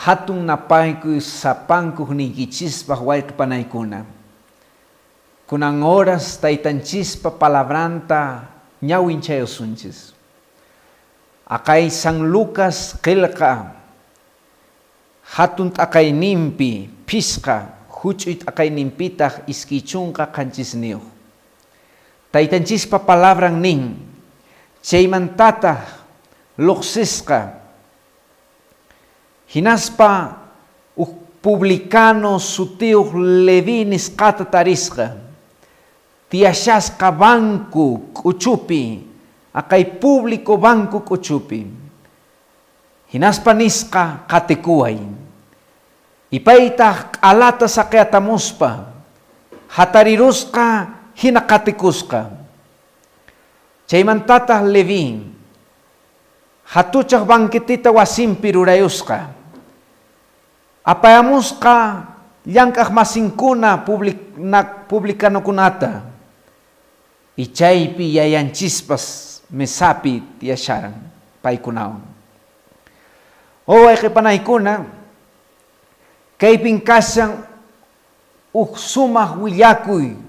Hatun napaykuy sapankuq niykichispaq wayqe panaykuna. Kunan horas Taytanchispa palabranta ñawinchayusunchis. Aqay San Lucas qelqa hatun t'aqayninpi phisqa, huch'uy t'aqayninpitaq 27. Taytanchispa palabran nin, Chaymantataq luqsisqa Hinaspa huk publicano sutiyuq Leví nisqata tarisqa, tiyashasqa banco k'uchupi, aqay público banco k'uchupi. Hinaspa nisqa, Qatikuway. Ipaytaq q'alata saqeatamuspa, hatarirusqa hina qatikusqa. Chaymantataq Leví Hatuchaq banquetita wasinpi rurayusqa. Apayamusqa llank'aq masinkuna publicanokunata y chaypi yayanchispas mesapi tiyasharan paykunawan. Oh wayqe panaykuna, kaypin kashan huk sumaq willakuy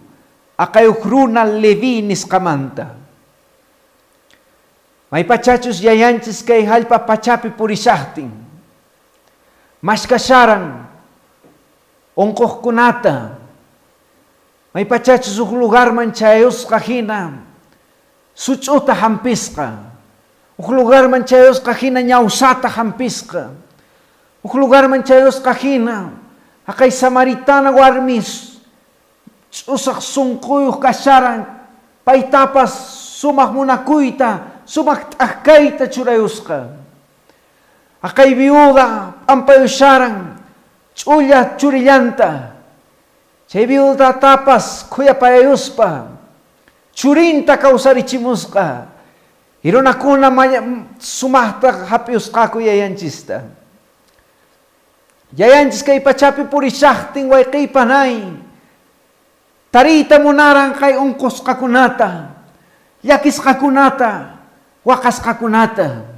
aqay huk runa Leví nisqamanta. Maypachachus yayanchis kay hallp'a pachapi purishaqtin, mashkasharan onqoqkunata, maypachachus huk lugarman chayusqa hina such'uta hampisqa, huk lugarman chayusqa hina ñawsata hampisqa, huk lugarman chayusqa hina haqay samaritana warmis Ch'usaq sunquyuq kasharan, paytapas sumaq munakuyta, sumaq t'akkayta churayusqa. Haqay viuda p'ampayusharan ch'ulla churillanta, chay viudatapas khuyapayayuspa churinta kawsarichimusqa, y runakuna sumaqta hap'iyusqaku yayanchista. Yayanchis kay pachapi purishaqtin wayqeypanay, tariyta munaran kay onqosqakunata, llakisqakunata, waqasqakunata.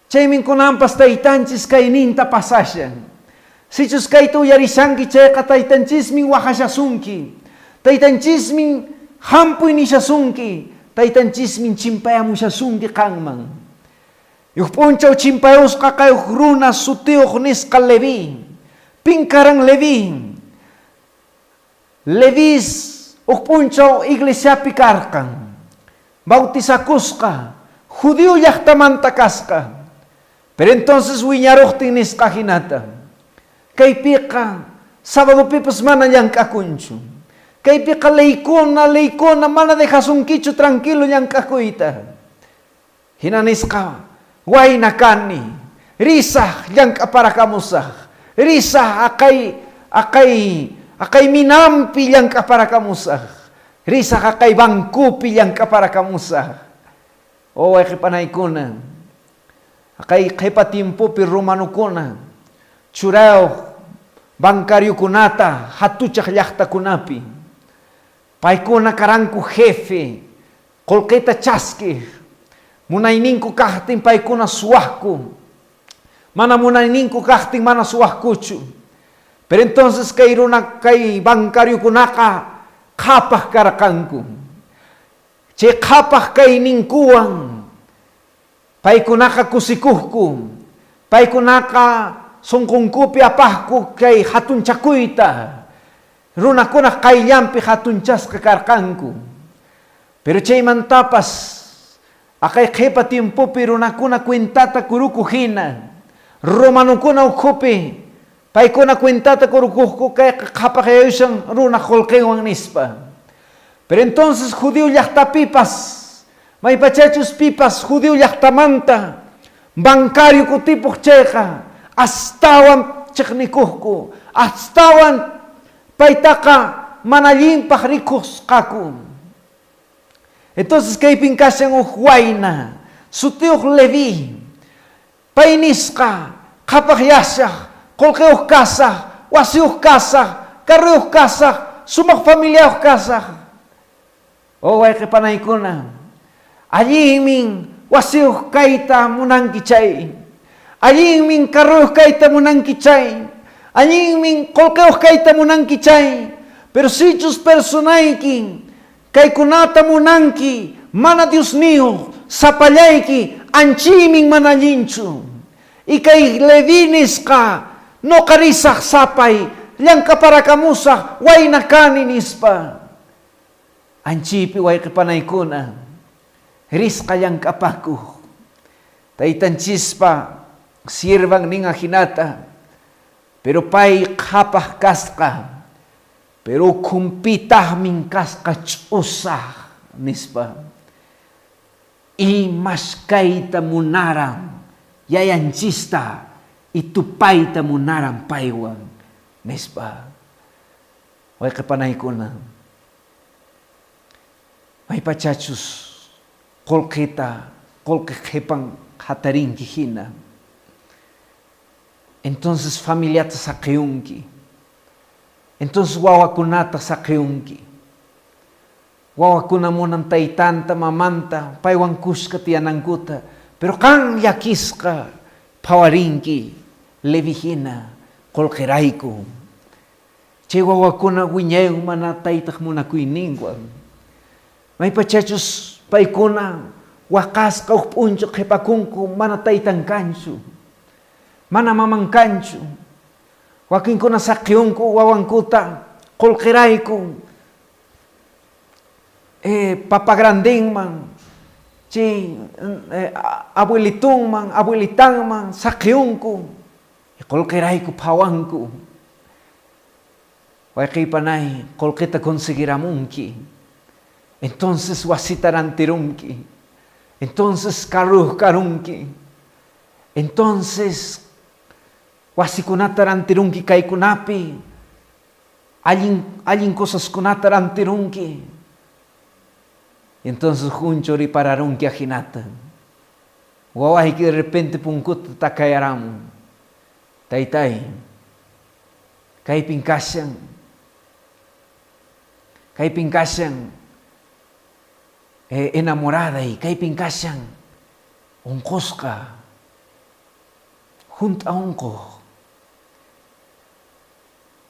Chaymin kunanpas taytanchis kayninta pasashan. Sichus kayta uyarishanki chayqa taytanchismin waqashasunki, taytanchismin hampuy nishasunki, taytanchismin chimpayamushasunki qanman. Huk p'unchaw chimpayusqa kay huk runa sutiyuq nisqa Leví. Pin karan Leví? Levis huk p'unchaw iglesiapi karqan, bautizakusqa, judío llaqtamanta kasqa. Pero entonces wiñaruqtin nisqa hinata, Kaypiqa sabadopipas mana llank'akunchu. Kaypiqa leykuna, leykuna mana dejasunkichu tranquilo llank'akuyta. Hina nisqa, Wayna kani, risaq llank'aparakamusaq, risaq aqay, aqay, aqay minanpi llank'aparakamusaq, risaq aqay bancopi llank'aparakamusaq. Oh, wayqe panaykuna, aqay qhepa tiempopi romanokuna churayuq bancariokunata hatuchaq llaqtakunapi, paykuna karanku jefe, Qolqeta chaskiq, munayninku kaqtin paykuna suwaqku, mana munayninku kaqtin mana suwaqkuchu. Pero entonces kay runa kay bancariokunaqa qhapaq karqanku. Chay qhapaq kayninkuwan paykunaqa kusikuqku, paykunaqa sonqonkupi apaqku kay hatunchakuyta, runakunaq qayllanpi hatunchasqa karqanku. Pero chaymantapas, aqay qhepa tiempopi runakuna cuentata kurukuq hina, romanokuna ukhupi paykuna cuentata kurukuqku kayqa qhapaqyayushan runaq qolqenwan nispa. Pero entonces judío llaqtapipas, maypachachus pipas judío llaqtamanta bancario kutipuq chayqa, astawan cheqnikuqku, astawan paytaqa mana allinpaq rikusqaku. Entonces kaypin kashan huk wayna, sutiyuq Leví. Pay nisqa, qhapaqyashaq, qolqeyuq kasaq, wasiyuq kasaq, carroyuq kasaq, sumaq familiayuq kasaq. Oh, wayqe panaykuna, allinmin wasiyuq kayta munanki chay. Allinmin carroyuq kayta munanki chay, allinmin qullqiyuq kayta munanki chay, pero sichus personayki kaykunata munanki mana Diosniyuq, sapallayki, anchiymin mana allinchu. Y kay Leví nisqa, Noqa risaq sapay, llank'aparakamusaq, wayna kani, nispa. Anchiypi wayqe-panaykuna, risqa llank'apakuq. Taytanchispa siervan nin ajinata, pero pay qhapaq kasqa, pero ukhunpitaqmin kasqa ch'usaq, nispa. Y maskayta munaran yayanchista y tupayta munaran paywan, nispa. Wayqe-panaykuna, maypachachus qullqita qullqi qhipan qhatarinki hina, entonces familiata saqiyunki, entonces wawakunata saqiyunki. Wawakuna munan taytanta, mamanta, paywan kuska tiyanankuta, pero qan llakisqa phawarinki Levi hina qullqirayku. Chay wawakuna wiñaywan mana taytaq munakuyninwan. Maypachachus paykuna waqasqa huk p'unchaw qhipakunku mana taytan kanchu, mana maman kanchu. Wakinkuna saqiyunku wawankuta qullqirayku papa grandinman, chay abuelitunman, abuelitanman saqiyunku. Qullqirayku phawanku. Wayqiypanay, qullqita conseguiramunki. Entonces wasita rantirunki. Entonces carruyuq karunki. Entonces wasikunata rantirunki kaykunapi. Allin, allin cosaskunata rantirunki. Entonces juncho ripararunki ajinata. Wawayki de repente punkuta takayaramun. Taytay, kaypin kashan, kaypin kashan enamoraday, kaypin kashan unqusqa, hunt'a unquq.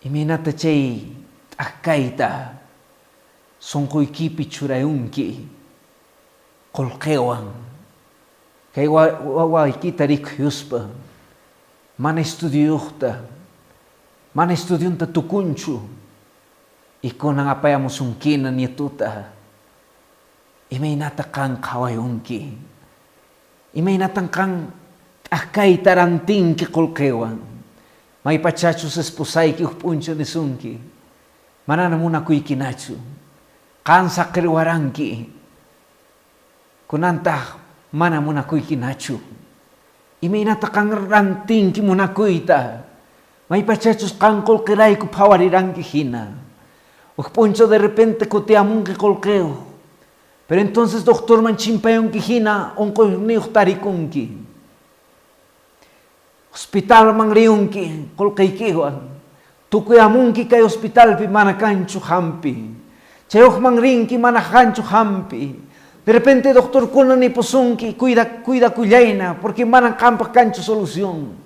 Imaynata chay t'akkayta sunquykipi churayunki qullqiwan? Kay wawaykita rikuyuspa, mana estudioyuqta, mana estudionta tukunchu, y kunan apayamusunkina nietuta, imaynata qan qhawayunki? Imaynatan qan t'akkayta rantinki qullqiwan? Maypachachus esposayki huk p'unchaw nisunki, manana munakuykinachu, qan saqirwaranki, Kunantaq mana munakuykinachu. Imaynata qan rantinki munakuyta? Maypachachus qan qullqirayku phawariranki hina. Huk p'unchaw de repente kutiyamunki qullqiyuq. Pero entonces doctorman chimpayunki hina unquyniyuq tarikunki. Hospitalman riyunki qullqiykiwan. Tukuyamunki kay hospitalpi mana kanchu hampi. Chay hukman rinki mana kanchu hampi. De repente doctorkuna nipusunki cuida cuidakullayna porque manan qampaq kanchu solución.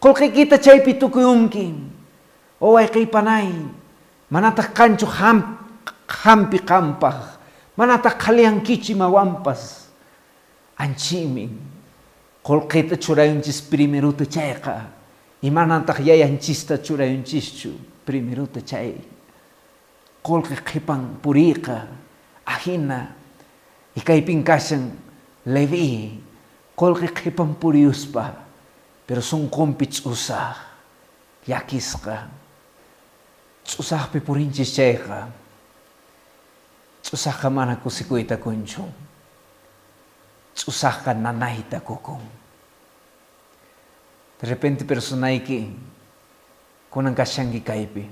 Qullqiykita chaypi tukuyunki. O wayqiy panay, manataq kanchu hampi qampaq. Manataq qhaliyankichu imawanpas. Anchimi. Qullqita churayunchis primerota chayqa, imanantaq yayanchista churayunchischu primerota chay? Qullqi qhipan puriyqa ajina, y kaypin kashan Leví, qullqi qhipan puriyuspa, pero sunqunpi ch'usaq, llakisqa. Ch'usaqpi purinchis chayqa, ch'usaqqa mana kusikuyta kunchu. Ch'usaqqa nanayta kukun. De repente personayki kunan kashanki kaypi.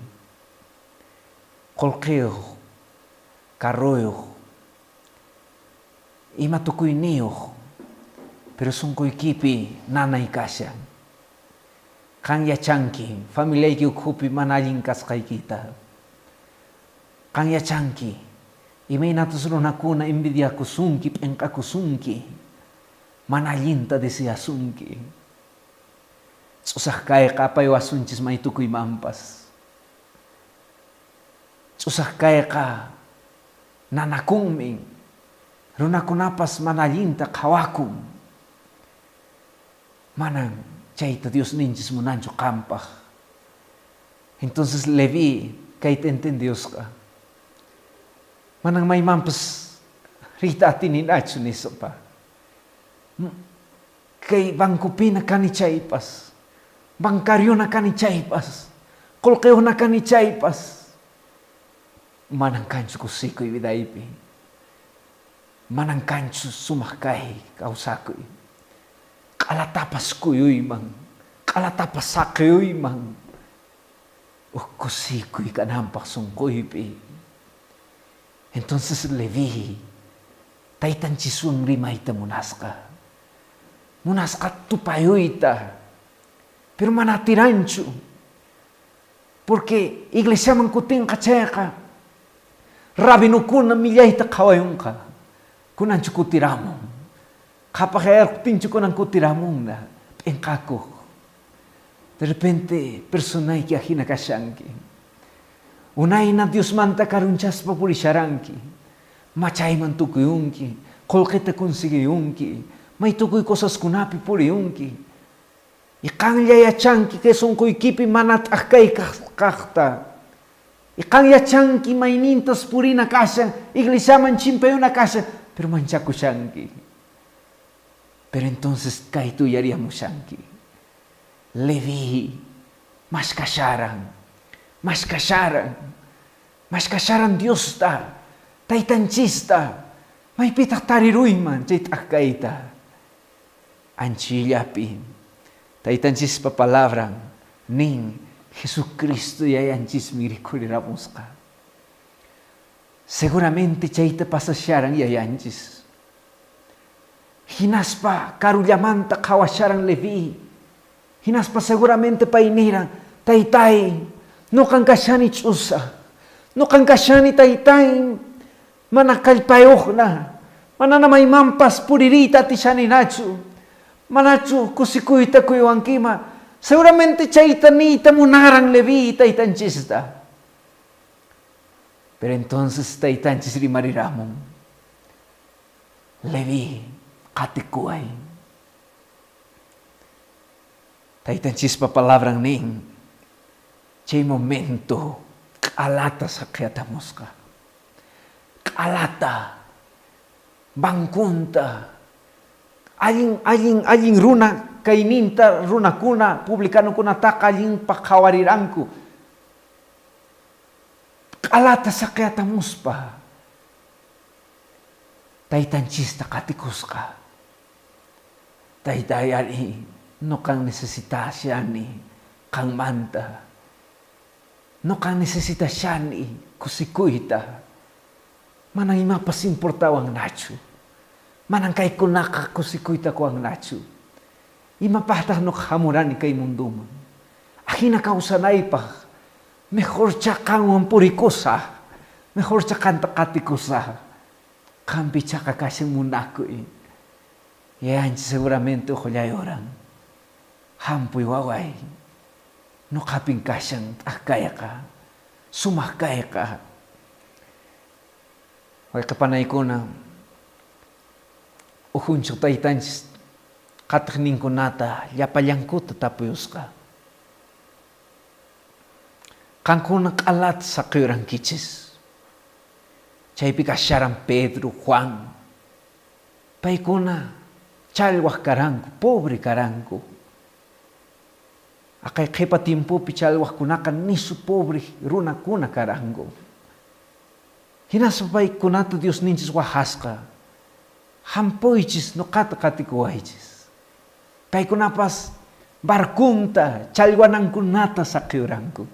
Qullqiyuq, carroyuq, ima tukuyniyuq, pero sunquykipi nanay kashan. Qan yachanki familiayki ukhupi mana allin kasqaykita. Qan yachanki imaynatas runakuna envidiakusunki, p'enqakusunki, mana allinta deseasunki. Ch'usaq kayqa apaywasunchis maytukuymanpas. Ch'usaq kayqa nanakunmi, runakunapas mana allinta qhawakun. Manan chayta Diosninchis munanchu qanpaq. Entonces Leví kayta entendiusqa. Manan maymanpas riyta atininachu nispa. Kay bancopina kani chaypas, bancariona kani chaypas, qolqeyuqna kani chaypas, manan kanchu kusikuy vidaypi. Manan kanchu sumaq kay kawsakuy. Q'alatapas kuyuyman, q'alatapas saqiyuyman, huk kusikuy kananpaq sunquypi. Entonces Leví taytanchiswan rimayta munasqa. Munasqa tupayuyta, pero mana atiranchu. Porque iglesiaman kutinqa chayqa, rabinokuna millayta qhawayunqa. Kunanchu kutiramun. Qhapaqyayarquptinchu kunan kutiramunna, p'inqakuq. De repente personayki ajina kashanki. Unayna Diosmanta karunchaspa purisharanki. Machayman tukuyunki, qolqeta consiguiyunki, may tukuy cosaskunapi puriyunki. Y qanlla yachanki kay sonqoykipi mana t'aqkay kaqta. Y qan yachanki maynintas purina kashan, iglesiaman chimpayuna kashan, pero manchakushanki. Pero entonces kayta uyariyamushanki. Leví mashkasharan, mashkasharan, mashkasharan Diosta, taytanchista, maypitaq tariruyman chay t'aqkayta. Anchillapi taytanchispa palabran nin Jesucristo yayanchismi rikhuriramusqa. Seguramente chayta pasasharan yayanchis. Hinaspa karullamanta qhawasharan Leví. Hinaspa seguramente pay niran, Taytay, noqan kashani ch'usaq. Noqan kashani, taytay, mana kallpayuqna. Manana maymanpas puririyta atishaninachu. Manachu kusikuyta kuyuwankima. Seguramente chayta niyta munaran Leví taytanchista. Pero entonces taytanchis rimariramun. Leví, qatikuway. Taytanchispa palabran nin, chay momento q'alata saqiyatamusqa. Q'alata, banconta, allin, allin, allin runa kayninta runakuna, publicanokunataqa allinpaq qhawariranku. Q'alata saqiyatamuspa taytanchista qatikusqa. Taytay ari, noqan necesitashani qanmanta. Noqan necesitashani kusikuyta. Manan imapas importawannachu. Manan kaykunaqa kusikuyta qowannachu. Imapaqtaq noqa hamurani kay mundoman? Ajina kawsanaypaq mejorcha qanwan purikusaq, mejorcha qanta qatikusaq. Qanpi chaqa kashan munakuy. Yayanchis seguramente uqllayuran. Hampuy waway. Noqapin kashan t'aqkayqa, sumaq kayqa. Wayqe panaykuna, ukhunchik taytanchis qatiqninkunata llapallankuta tapuyusqa. Qankuna q'alata saqiyurankichis. Chaypi kasharan Pedro, Juan. Paykuna challwaq karanku, pobre karanku. Aqay qhipa tiempopi challwaqkunaqa nisu pobre runakuna karanku. Hinaspa paykunata Diosninchis wahasqa, Hampuychis, noqata qatikuwaychis. Paykunapas barconta, challwanankunata saqiyuranku,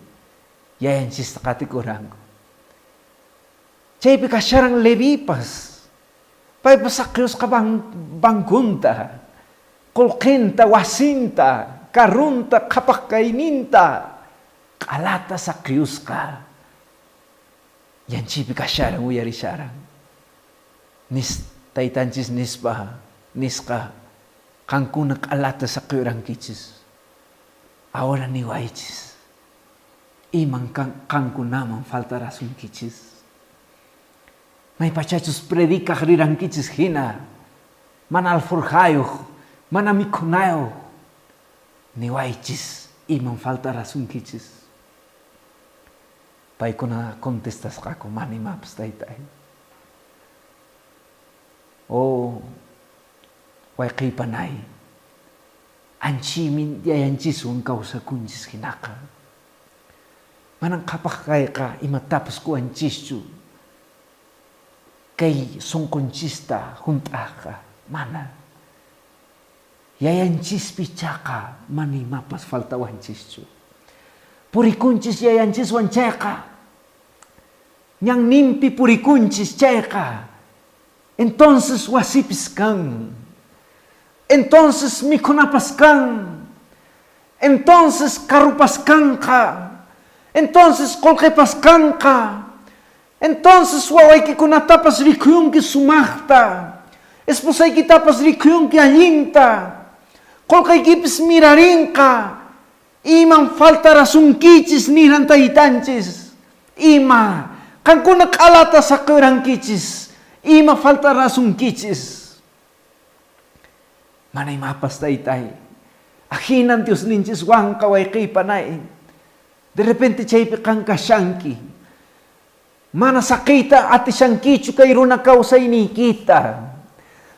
yayanchista qatikuranku. Chaypi kasharan Levipas, paypas saqiyusqa banconta, qolqenta, wasinta, carronta, qhapaq kayninta, q'alata saqiyusqa. Yanchiypi kasharan, uyarisharan. Nis, taytanchis nispa, nisqa, qankuna q'alata saqiyurankichis. Ahora niwaychis, iman qankunaman faltarasunkichis? Maypachachus predicaq rirankichis hina, mana alforjayuq, mana mikhunayuq, niwaychis, iman faltarasunkichis? Paykuna contestasqaku, mana imapas, taytay. Oh, wayqiypanay, anchaymi yayanchiswan kawsakunchis hinaqa. Manan qhapaq kayqa imatapas quwanchischu kay sunqunchista hunt'aqqa, mana. Yayanchispi ichaqa mana imapas faltawanchischu. Purikunchis yayanchiswan chayqa, ñanninpi purikunchis chayqa, entonces wasipis kan, entonces mikhunapas kan, entonces carropas kanqa, entonces qullqipas kanqa, entonces wawaykikunatapas rikhuyunki sumaqta, esposaykitapas rikhuyunki allinta, qullqiykipis mirarinqa, iman faltarasunkichis niran taytanchis, ima, qankuna q'alata saqirankichis, ima faltarasunkichis. Mana imapas taytay, ahinan Diosninchiswanqa wayqiypanay, de repente chaypi qan kashanki, mana saqiyta atishankichu kay runa kawsayniykita.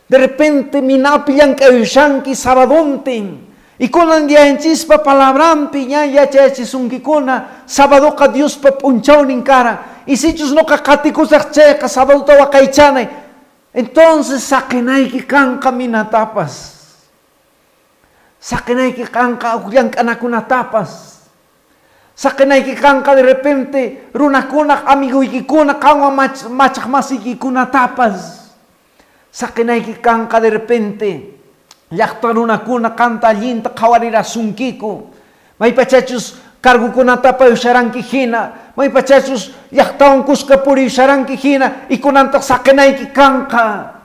De repente minapi llank'ayushanki sabadontin, y kunan yayanchispa palabranpi ña yachachisunkikuna, sabadoqa Diospa p'unchawnin karan, y sichus noqa qatikusaq chayqa sabadota waqaychanay, entonces saqinayki kanqa minatapas, saqinayki kanqa huk llank'anakunatapas, saqinayki kanqa de repente runakunaq amigoykikuna qanwan machaq masiykikunatapas, saqinayki kanqa de repente llaqta runakuna qanta allinta qhawarirasunkiku, maypachachus cargukunata apayusharanki hina, maypachachus llaqtawan kuska puriyusharanki hina, y kunantaq saqinayki kanqa.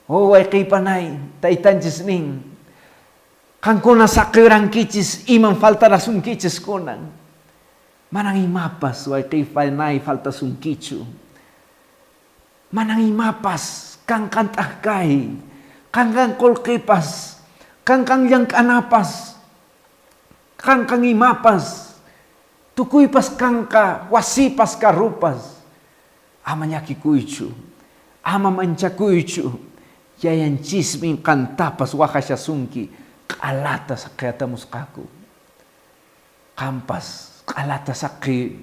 Oh, wayqiypanay, taytanchis nin, qankuna saqirankichis, iman faltarasunkichis kunan. Manan imapas, wayqiypanay, faltasunkichu. Manan imapas, kanqan t'aqkay, kanqan qullqipas, kanqan llank'anapas, kanqan imapas, tukuypas kanqa, wasipas, carropas. Ama llakikuychu, ama manchakuychu, yayanchismin qantapas waqashasunki, q'alata saqiyatamusqaku. Qanpas q'alata saqi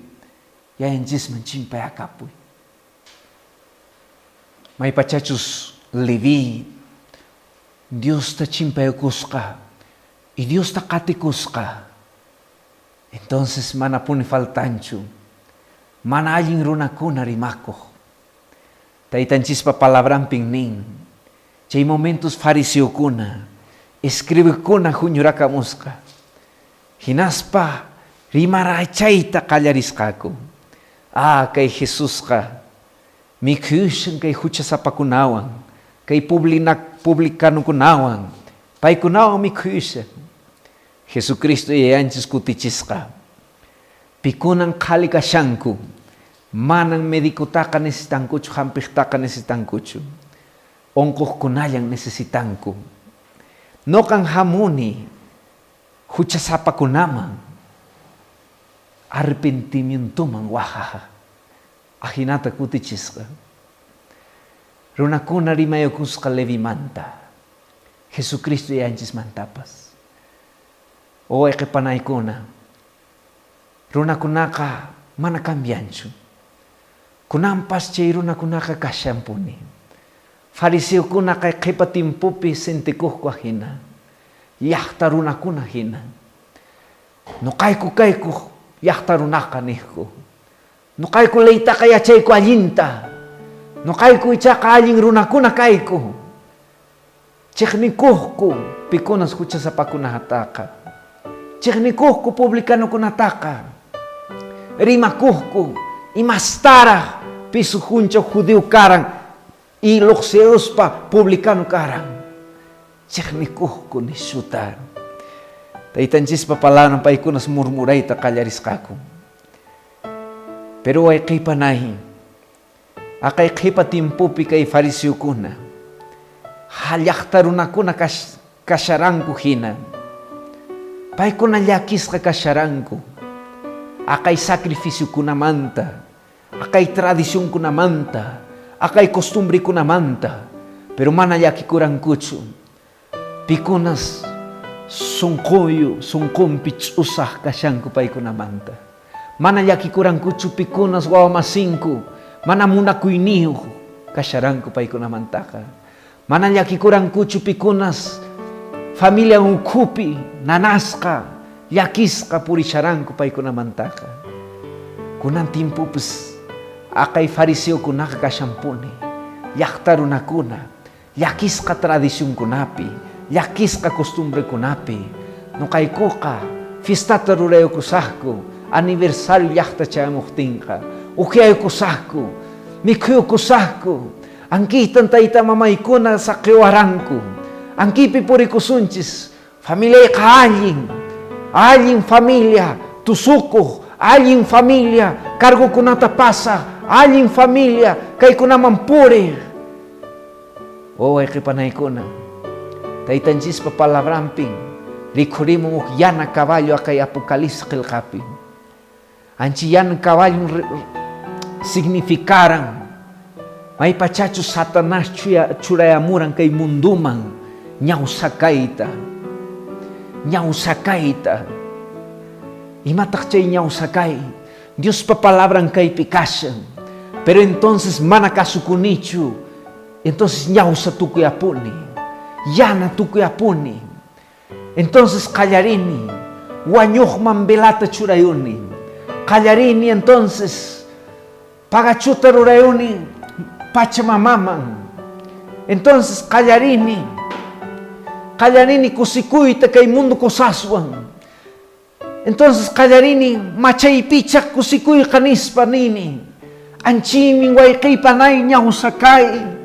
yayanchisman chimpayakapuy. Maypachachus Leví Diosta chimpayukusqa y Diosta qatikusqa, entonces manapuni faltanchu mana allin runakuna rimakuq. Taytanchispa palabranpin nin, chay momentos fariseokuna, escribekuna huñurakamusqa, hinaspa rimarachayta qallarisqaku. Ah, kay Jesusqa mikhuyushan kay huchasapakunawan, kay publicanokunawan, paykunawan mikhuyushan. Jesucristo yayanchis kutichisqa. Pikunan qhali kashanku, manan medicotaqa necesitankuchu, hampiqtaqa necesitankuchu. Unquqkunallan necesitanku. Noqan hamuni huchasapakunaman, arrepentimientoman wajaja. Ahinata kutichisqa. Runakuna rimayukusqa Levimanta, Jesucristo yayanchismantapas. O wayqipanaykuna, runakunaqa mana cambianchu. Kunanpas chay runakunaqa kashanpuni. Fariseokunaqa qhipa tiempopi sentikuqku hina, llaqta runakuna hina. Nuqayku kayku llaqta runaqa niqku. Nuqayku leytaqa yachayku allinta. Nuqayku ichaqa allin runakuna kayku. Chiqnikuqku pikunas huchasapakunataqa. Chiqnikuqku publicanokunataqa. Rimakuqku imastaraq pisu hunchaw judío karan y luqsiruspa publicano karan. Chiqnikuqku nishuta. Taytanchispa palabran paykunas murmurayta qallarisqaku. Pero wayqipanay, aqay qhipa timpupi kay fariseokuna, llaqta runakuna kasharanku hina. Paykuna llakisqa kasharanku. Aqay sacrificiokunamanta, aqay tradicionkunamanta, aqay costumbrekunamanta, pero mana llakikurankuchu. Pikunas sunquyu sunqunpi ch'usaq kashanku paykunamanta. Mana llakikurankuchu pikunas wawamasinku, mana munakuyniyuq kasharanku paykunamantaqa. Mana llakikurankuchu pikunas familia ukhupi nanasqa, llakisqa purisharanku paykunamantaqa. Kunan tiempopis aqay fariseokunaqa kashanpuni, llaqta runakuna, llakisqa tradicionkunapi, llakisqa costumbrekunapi, nuqaykuqa fiestata rurayukusaqku, aniversario llaqta chayamuqtinqa, ukyayukusaqku, mikhuyukusaqku, ankiytan tayta mamaykuna saqiwaranku, ankipi purikusunchis, familiayqa allin, allin familia, tusukuq, allin familia, cargokunata pasaq, allin familia, kaykunaman puriq. Oh, wayqipanaykuna, taytanchispa palabranpin rikhurimun huk yana caballo akay Apocalipsis qillqapi. Anchi yana caballo significaran maypachachu Satanás churayamuran kay munduman ñawsakayta, ñawsakayta. Imataq chay ñawsakay? Diospa palabran kaypi kashan. Pero entonces mana kasukunichu. Entonces ñawsa tukuyapuni, yana tukuyapuni. Entonces qallarini, wañuqman velata churayuni. Qallarini entonces pagachuta rurayuni Pachamamaman. Entonces qallarini, qallarini kusikuyta kay mundo cosaswan. Entonces qallarini machaypicha kusikuyqa nispa nini. Anchimin wayqiypanay ñawsakay.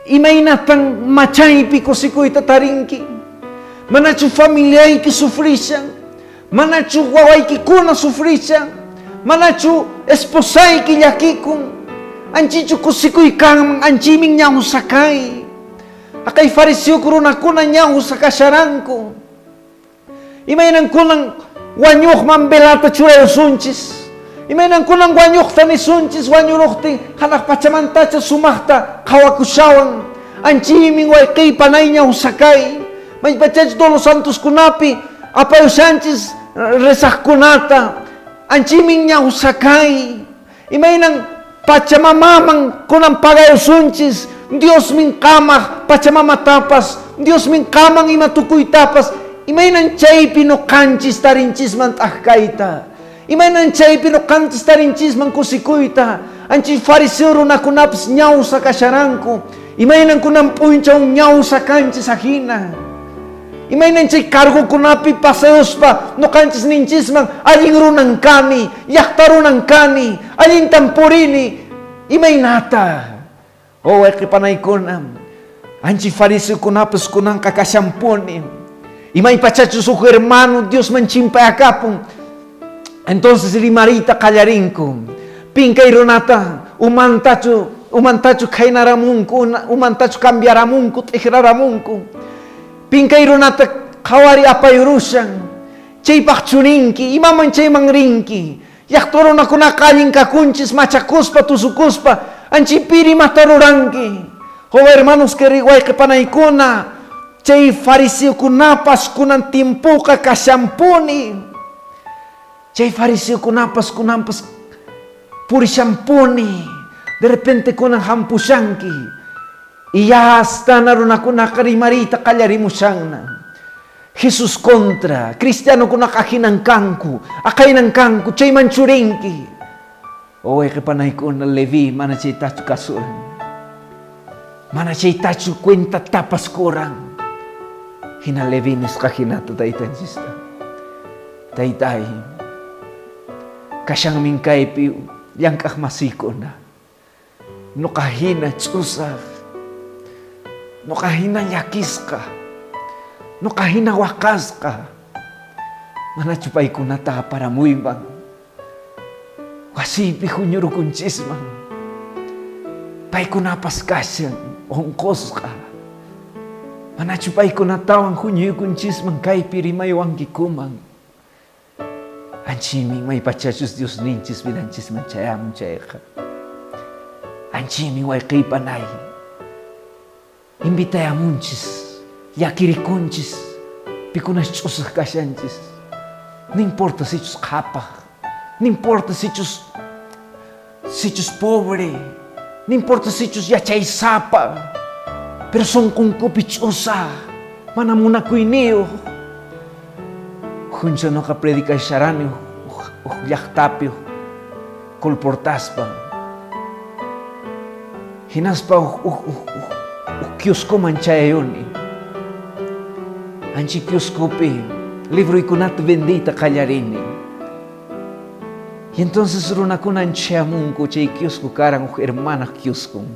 Imaynatan machaypi kusikuyta tarinki? Manachu familiayki sufrishan? Manachu wawaykikuna sufrishan? Manachu esposayki llakikun? Anchichu kusikuy kanman? Anchimin ñawsakay. Aqay fariseo runakuna ñawsakasharanku. Imaynankunan wañuqman velata churayusunchis. Imaynankunan wañuqta nisunchis wañuruqtin hanaq pachamantacha sumaqta qhawakushawan. Anchimin wayqiypanay ñawsakay. Maypachachu todos los santoskunapi apayushanchis rezaqkunata. Anchimin ñawsakay. Imaynan Pachamamaman kunan pagayusunchis. Diosmin kamaq Pachamamatapas, Diosmin kaman ima tukuytapas. Imaynan chaypi nuqanchis tarinchisman t'aqkayta. Imaynan chaypi nuqanchis tarinchisman kusikuyta. Anchi fariseo runakunapas ñawsa kasharanku. Imaynan kunan p'unchaw ñawsa kanchis ahina. Imaynan chay cargokunapi pasayuspa nuqanchis ninchisman allin runan kani, llaqta runan kani, allintan purini. Imaynata? Oh, wayqipanaykuna, anchi fariseokunapas kunanqa kashanpuni. Imaypachachus huk hermano Diosman chimpayakapun. Entonces rimariyta qallarinku. Pinkay runata umantachu khaynaramunku, umantachu cambiaramunku, t'ikraramunku. Pinkay runata qhawari apayurushan. Chaypaq churinki, imaman chayman rinki. Llaqta runakunaqa allin kakunchis, machakuspa, tusukuspa, anchipiri imata ruranki. Oh, hermanos que wayqipanaykuna, chay fariseokunapas kunan tiempoqa kashanpuni. Chay fariseokunapas kunanpas purishanpuni. De repente kunan hampushanki. Y ya hasta runakunaqa rimariyta qallarimushanna. Jesús contra, cristianokunaqa ahinan kanku, aqaynan kanku, chayman churinki. Oh, wayqipanaykuna, Leví mana chaytachu kasuran. Mana chaytachu cuenta tapas kuran. Hina Leví nisqa hinata taytanchista. Taytay, kashanmin kaypi llank'aq masiykuna. Nuqa hina ch'usaq, nuqa hina llakisqa, Noqa hina waqasqa. Manachu paykunata aparamuyman? Wasiypi huñurukunchisman. Paykunapas kashan onqosqa. Manachu paykunatawan huñuykunchisman kaypi rimaywankikuman? Anchimi maypachachus Diosninchis vidanchisman chayamun chayqa. Anchimi wayqiypanay. Invitayamunchis, llakirikunchis, pikunas ch'usaq kashanchis. No importa sichus qhapaq, no importa sichus pobre, no importa sichus yachaysapa, pero sunqunkupi ch'usaq, mana munakuyniyuq. Juncha noqa predicasharani huk llaqtapi colportaspa. Hinaspa huk kioscoman chayayuni. Anchi kioscopi libroykunata vendiyta qallarini. Y entonces runakuna chayamunku chay kiosco karan huk hermanaq kioscon.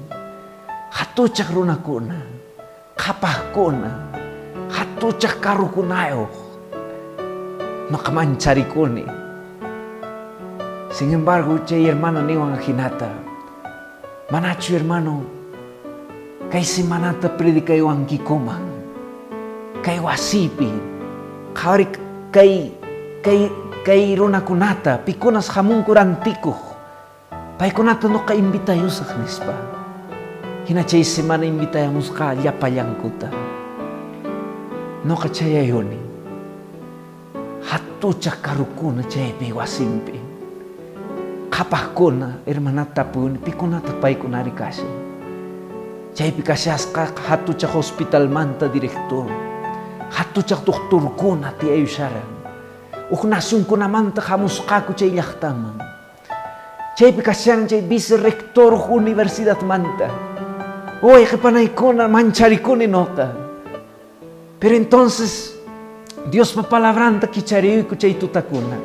Hatuchaq runakuna, qhapaqkuna, hatuchaq carrokunayuq. Noqa mancharikuni. Sin embargo, chay hermana niwan hinata, manachu hermano, kay semanata predicaywankikuman, kay wasipi, qhawari kay runakunata, pikunas hamunku rantikuq, paykunata noqa invitayusaq nispa. Hina chay semana invitayamusqa llapallankuta. Noqa chayayuni. Hatuchaq carrokuna chaypi wasinpi. Qhapaqkuna hermanata tapuni, pikunataq paykunari kashan. Chaypi kashasqa hatuchaq hospitalmanta director, hatuchaq doctorkuna tiyayusharan. Huk nacionkunamanta hamusqaku chay llaqtaman. Chaypi kashan chay vicerrector universidadmanta. Wayqipanaykuna mancharikuni noqa. Pero entonces Diospa palabranta kichariyku chay tutakuna.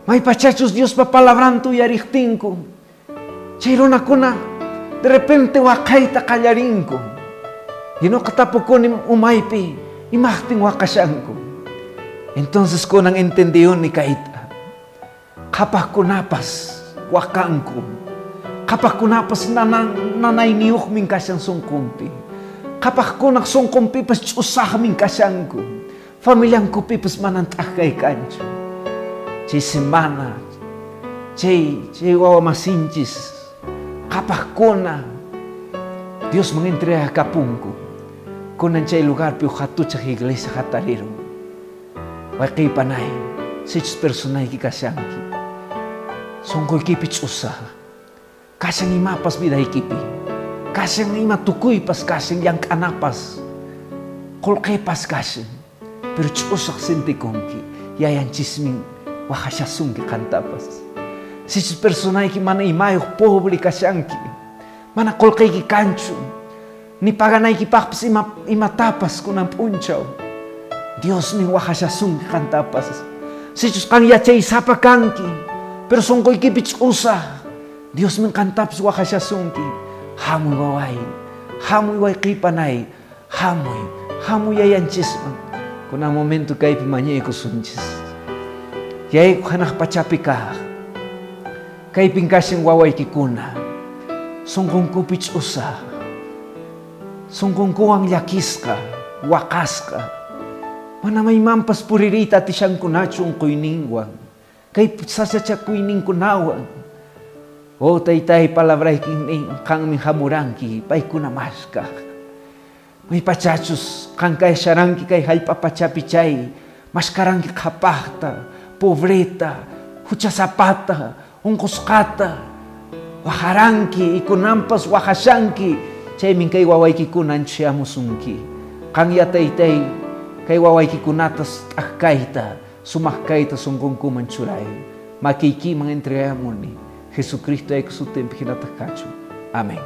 Maypachachus Diospa palabranta uyariqtinku. Chay runakuna de repente waqayta qallarinku. Y noqa tapukuni umaypi imaqtin waqashanku. Entonces kunan entendiyuni kayta. Qhapaqkunapas waqanku. Qhapaqkunapas nanayniyuqmin kashan sunqunpi. Qhapaqkunaq sunqunpipas ch'usaqmin kashanku. Familiankupipas manan t'aqkay kanchu. Chay semana, chay wawamasinchis qhapaqkuna Diosman entregakapunku. Kunan chay lugarpi huk hatuchaq iglesia hatarirun. Wayqiypanay, sichus personayki kashanki, sunquykipi ch'usaq, kashan imapas vidaykipi, kashan ima tukuypas kashan, llank'anapas, qullqipas kashan, pero ch'usaq sintikunki, yayanchismin waqashasunki qantapas. Sichus personayki mana imayuq pobre kashanki, mana qullqiyki kanchu, ni paganaykipaqpas imatapas kunan p'unchaw. Diosmin waqashasunki qantapas. Sichus qan yachaysapa kanki, pero sunquykipi ch'usaq, Diosmin qantapas waqashasunki. Hamuy waway, hamuy wayqiypanay, hamuy, hamuy yayanchisman. Kunan momento kaypi mañaykusunchis. Yayku hanaq pachapi kaq. Kaypin kashan wawaykikuna. Sunqunkupi ch'usaq. Sunqunkuwan llakisqa, waqasqa. Mana maymanpas puririyta atishankunachu unquyninwan. Kay sasachakuyninkunawan. Oh, taytay, palabraykin nin, qanmi hamuranki, paykuna maskaq. Maypachachus qan kasharanki kay hallp'a pachapi chay, maskaranki qhapaqta, pobreta, huchasapata, unqusqata, waqaranki, ikunanpas waqashanki, chaymin kay wawaykikuna anchayamusunki. Qan ya taytay, kay wawaykikunatas t'aqkayta, sumaq kayta sunqunkuman churay. Makiykiman entregayamuni. Jesucristo ayku sutinpi hinataq kachun. Amén.